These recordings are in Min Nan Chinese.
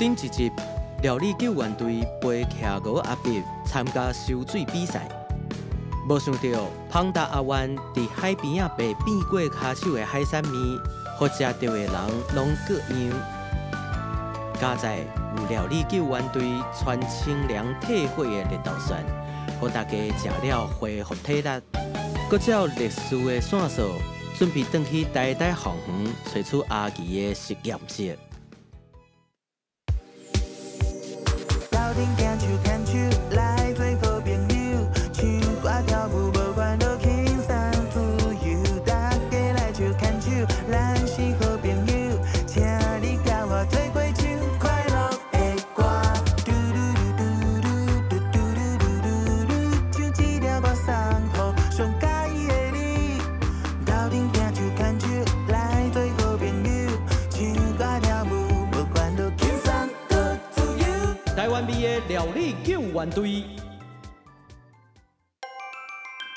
頂一集，料理救援隊陪企鵝阿伯參加游水比賽，無想著胖達阿彎佇海邊仔白變過跤手的海產麵，予食著的人攏閣樣。佳哉有料理救援隊傳清涼退火的熱豆蒜，予大家食了恢復體力，閣照歷史的線索，準備轉去台大校園揣取阿奇的實驗室。鬥陣行手牽手來做好朋友，唱歌跳舞無煩惱，輕鬆自由，大家來手牽手，咱是好朋友，請你佮我做伙唱快樂的歌。嘟嚕嚕嘟嚕嘟嘟嚕嚕嚕嚕，唱這條歌送予上喜歡的你。鬥陣行手牽手來做好朋友，唱歌跳舞無煩惱，輕鬆閣自由。台灣味的料理救援隊，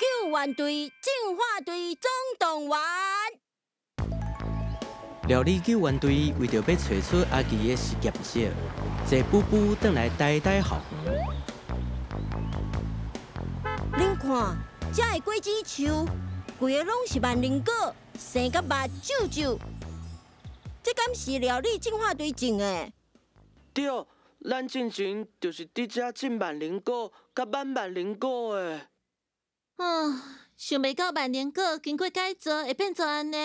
救援隊進化隊總動員。料理救援隊為著欲揣出阿奇的實驗室，坐布布轉來台大校園。恁看，遮的果子樹，規个攏是萬靈果，生甲密皺皺。這敢是料理進化隊種的？對，咱進前就是佇遮種萬靈果，佮挽萬靈果的。啊，想袂到萬靈果經過改造會變做按呢。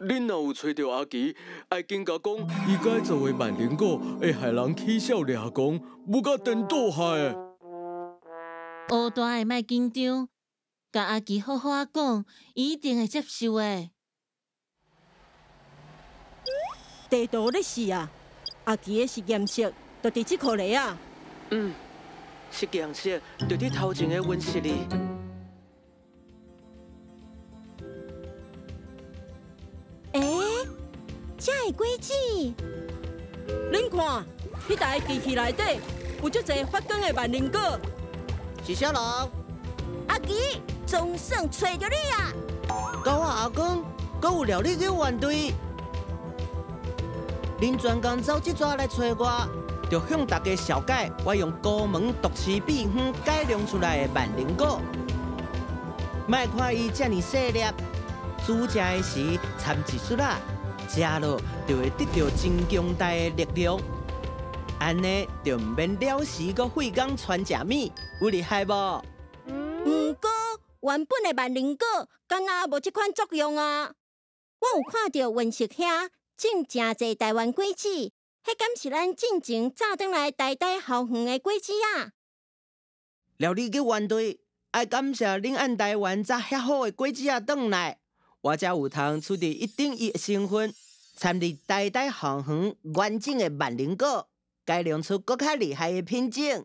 恁若有揣著阿奇，愛緊共講，伊改造的萬靈果會害人起痟掠狂，舞甲顛倒海的。烏大的莫緊張，共阿奇好好仔講，伊一定會接受的。地圖咧試啊，阿奇的實驗室就佇這箍裡啊。嗯，實驗室就佇頭前的溫室裡。欸，遮的果子，恁看，彼台機器內底有足濟發光的萬靈果。是啥人？阿奇，總算揣著你啊！狗仔阿公，閣有料理救援隊，恁專工走這逝來揣我，就向大家紹介我用高門毒刺秘方改良出來的萬靈果。莫看伊遮爾細粒，煮食的時摻一撮仔，食落就會得著真強大的力量。按呢就毋免了時閣費工傳食物，有厲害無？毋過原本的萬靈果敢若無這款作用啊！我有看著溫室遐種誠濟台灣果子，彼敢是咱進前早轉來台大校園的果子啊？料理救援隊，愛感謝恁按台灣摘遐好的果子仔轉來，我才有通取得一等一的成分，摻入台大校園完整的萬靈果，改良出閣較厲害的品種。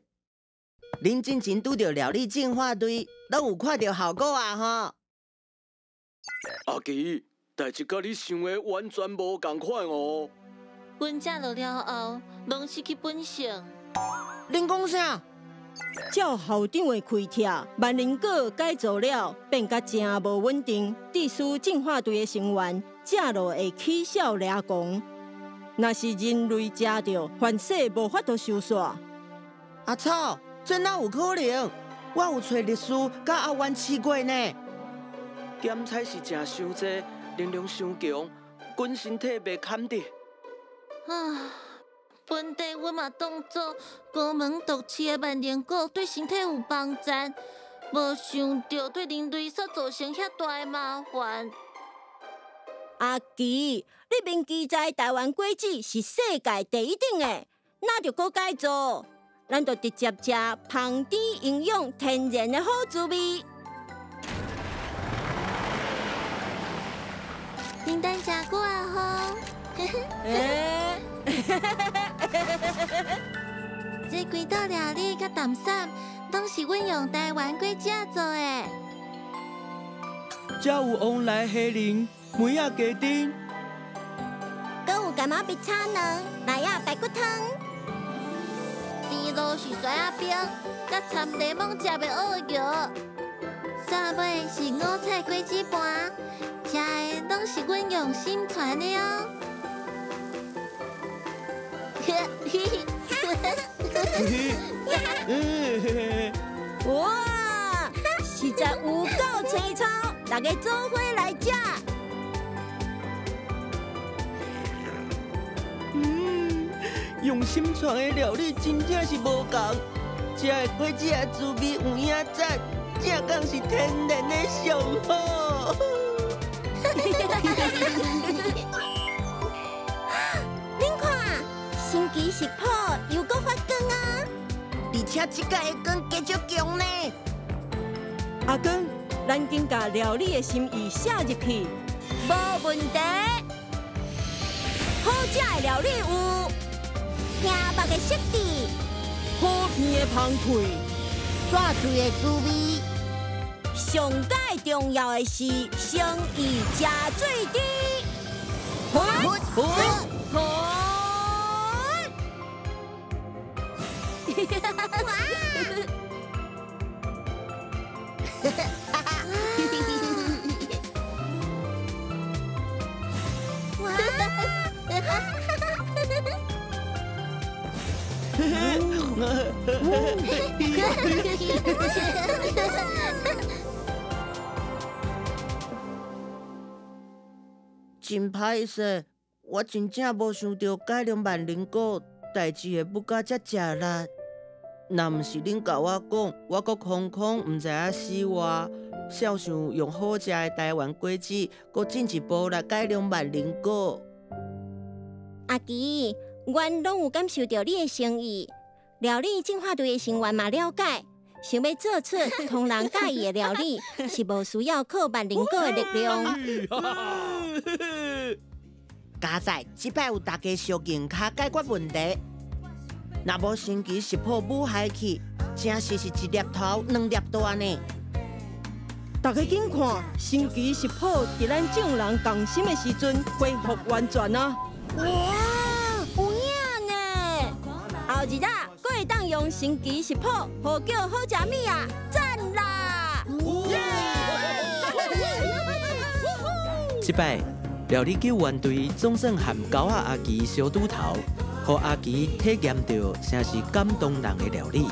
恁進前拄著料理進化隊，攏有看著效果啊吼！阿奇，代誌佮你想的完全無仝款哦。阮食落了後，攏失去本性。恁講啥？照校長的開拆，萬靈果改造了，變甲誠無穩定，致使進化隊的成員食落會起痟掠狂。若是人類食著，凡勢無法度收煞。阿草，這哪有可能？我有揣律師佮阿元試過呢。檢採是食傷濟，能量傷強，滾身體袂堪得。啊，本底阮嘛當做高門毒刺的萬靈果對身體有幫助，無想著對人類所造成遐大的麻煩。阿奇，你明記知台灣果子是世界第一等的，哪著閣改造？咱就直接食芳甜營養天然的好滋味。恁等誠久啊吼！欸這幾道料理佮淡散，攏是阮用台灣果子做的。遮有旺來蝦仁、梅仔雞丁，閣有柑仔蜜炒卵、梨仔排骨湯。甜露是萱仔冰，佮摻檸檬汁的芋蕘。煞尾是五彩果子盤，食的攏是阮用心傳的哦。哇，實在有夠青草，大家做伙來食。用心創的料理真正是無仝，食的果子的滋味有影讚，正講是天然的上好。恁看，神奇食譜又閣發光啊！而且這擺的光加足強呢。阿光，咱緊共料理的心意寫入去，無問題。好食的料理有聽目的色致，好甜的芳脆，煞脆的滋味。上蓋重要的是誠意誠水甜。好，好，好。哇！真歹勢，我真正無想著改良萬靈果代誌會不甲遮食力。若毋是恁共我講，我閣空空毋知影死活。痟想用好食的台灣果子，閣進一步來改良萬靈果。阿奇，阮攏有感受著你的誠意，料理進化隊的成員嘛了解，想欲做出予人佮意的料理，是無需要靠萬靈果的力量。佳哉，這擺有大家相硬跤解決問題。若無神奇食譜舞害去，真實是一粒頭兩粒大呢。大家緊看，神奇食譜佇咱眾人共心的時陣恢復完全啊！哇，有影呢！後日啊，閣會當用神奇食譜呼叫好食物啊，讚啦！這擺料理救援隊總算和狗仔阿奇相拄頭，予阿奇體驗著啥是感動人的料理。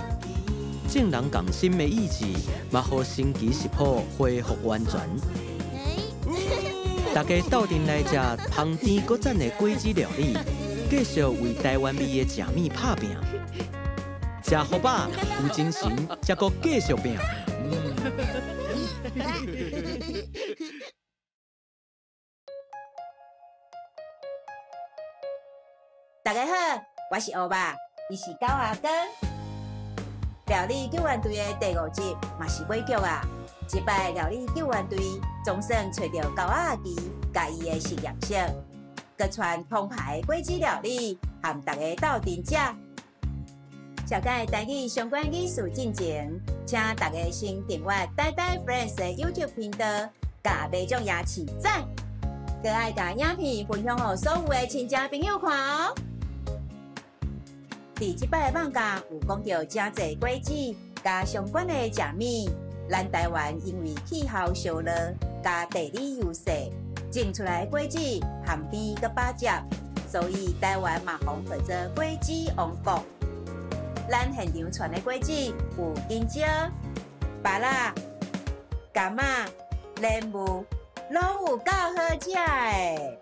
眾人共心的意志，嘛予神奇食譜恢復完全。大家鬥陣來食芳甜閣讚的果子料理，繼續為台灣味的食物拍拚。食予飽，有精神，才閣繼續拚。大家好，我是烏肉，伊是狗阿光。料理救援隊的第五集嘛是尾局啊！這擺料理救援隊總算揣著狗仔阿奇，佮伊的實驗室，閣傳澎湃的果子料理，和大家鬥陣食。了解台語相關語事進前，請大家先訂閱台台 Friends 的 YouTube 頻道，共馬掌也起讚，閣愛共影片分享予所有的親戚朋友看哦。佇這擺的放假有講著誠濟果子佮相關的食物。咱台灣因為氣候燒熱佮地理優勢，種出來的果子鹹甜閣飽汁，所以台灣嘛予號做果子王國。咱現場傳的果子有香蕉、芭樂、柑仔、蓮霧，攏有夠好食的。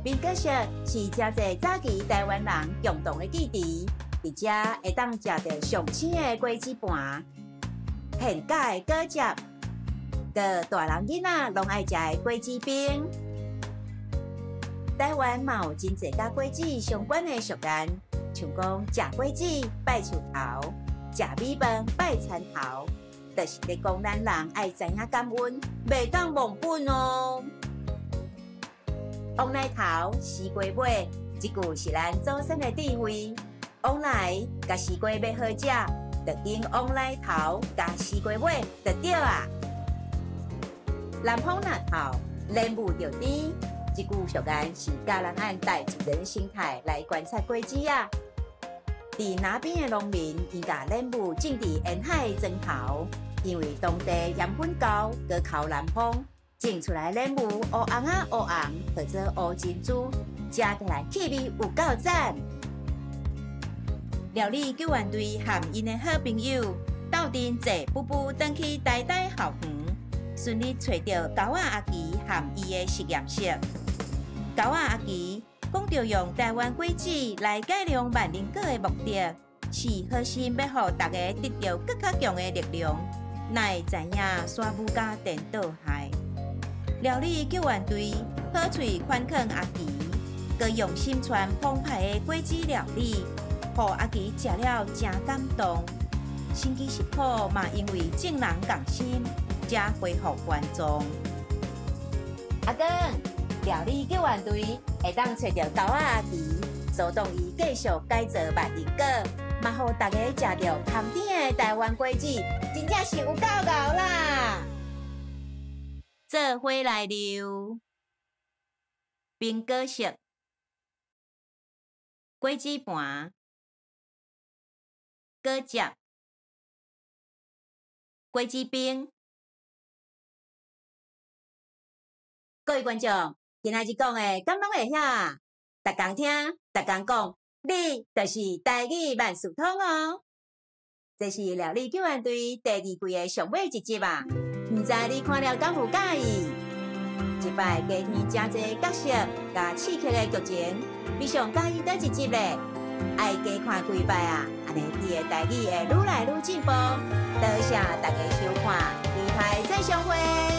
民國食是誠濟早期台灣人共同的記憶，佇遮會當食著上鮮的果子盤、現絞的果汁，閣大人囡仔攏愛食的果子冰。台灣嘛有真濟佮果子相關的俗諺，像講食果子拜樹頭，食米飯拜田頭，就是咧講咱人愛知影感恩，袂當忘本哦。王來頭，西瓜尾，這句是咱祖先的智慧。王來佮西瓜欲好食，就揀王來頭佮西瓜尾就對啊。南風若透，蓮霧就甜。這句俗諺是教人按大自然生態來觀察果子啊。佇南邊的農民，𪜶共蓮霧種佇沿海的磚頭，因為當地鹽分高，閣靠南風。種出來蓮霧烏紅仔烏紅，號做烏珍珠，食起來氣味有夠讚。料理救援隊和𪜶的好朋友鬥陣坐噗噗轉去台大校園，順利揣著猴仔阿奇和伊的實驗室。猴仔阿奇講著用台灣果子來改良萬靈果的目的，是好心欲予大家得著閣較強的力量，哪會知影煞舞甲顛倒害。料理救援隊好喙寬勸阿奇，閣用心傳澎湃的果子料理，予阿奇食了誠感動。神奇食譜嘛，因為眾人仝心，才恢復原狀。阿公，料理救援隊會當揣著猴仔阿奇，阻擋伊繼續改造萬靈果，嘛予大家食著香甜的台灣果子，真正是有夠𠢕啦！做伙來溜，蘋果色，果子盤。果汁、果子冰。各位觀眾，今仔日講的敢攏會曉？逐工聽，逐工講，你就是台語萬事通哦。這是料理救援隊第二季的上尾一集啊！毋知你看了敢有佮意？這擺加添誠濟角色佮刺激的劇情，你上佮意佗一集咧？愛加看幾擺啊，按呢你的台語會愈來愈進步。多謝大家收看，期待再相會。